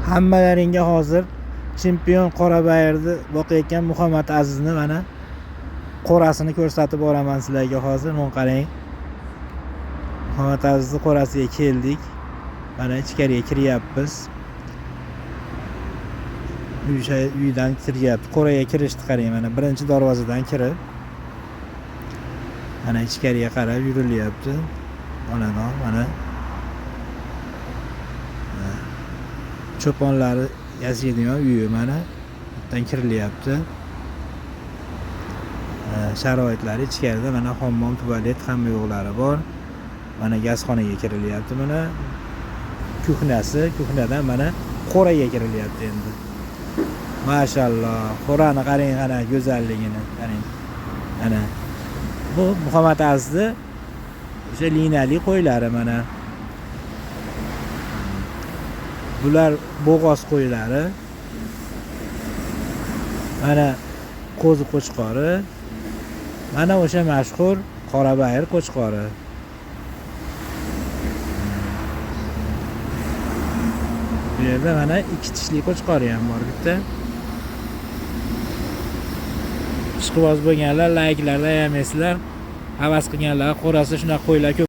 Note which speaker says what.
Speaker 1: Hammalaringga hozir chempion Qorabayirni boqayotgan Muhammad Azizni mana qo'rasini ko'rsatib boraman sizlarga hozir. Mana qarang. Muhammad Azizni qo'rasiga keldik. Mana ichkariga kiryapmiz. O'sha uydan kiryapti. Qo'raga kirishdi, qarang, mana birinchi darvozadan kirib mana ichkariga qarab yurilyapti. Xonadon mana cho'ponlari yashaydigan uyi mana bu yerdan kirilyapti. Sharoitlari ichkarida mana hammom, tualet, hamma yo'qlari bor. Mana gazxonaga kirilyapti, mana kuxnasi, kuxnadan mana qo'raga kirilyapti endi. Mashalloh, qo'rani qarang, qana go'zalligini qarang. Mana bu Muhammad Azizni o'sha linali qo'ylari mana. Bular bo'g'oz qo'ylari. Mana qo'zi qo'chqori. Mana o'sha mashhur Qorabayir qo'chqori. Bu yerda mana ikki tishli qo'chqori ham bor bitta. Ishqiboz bo'lganlar layklarda ayamaysizlar. Havas qilganlar qo'rasi shunaqa qo'ylar ko'p.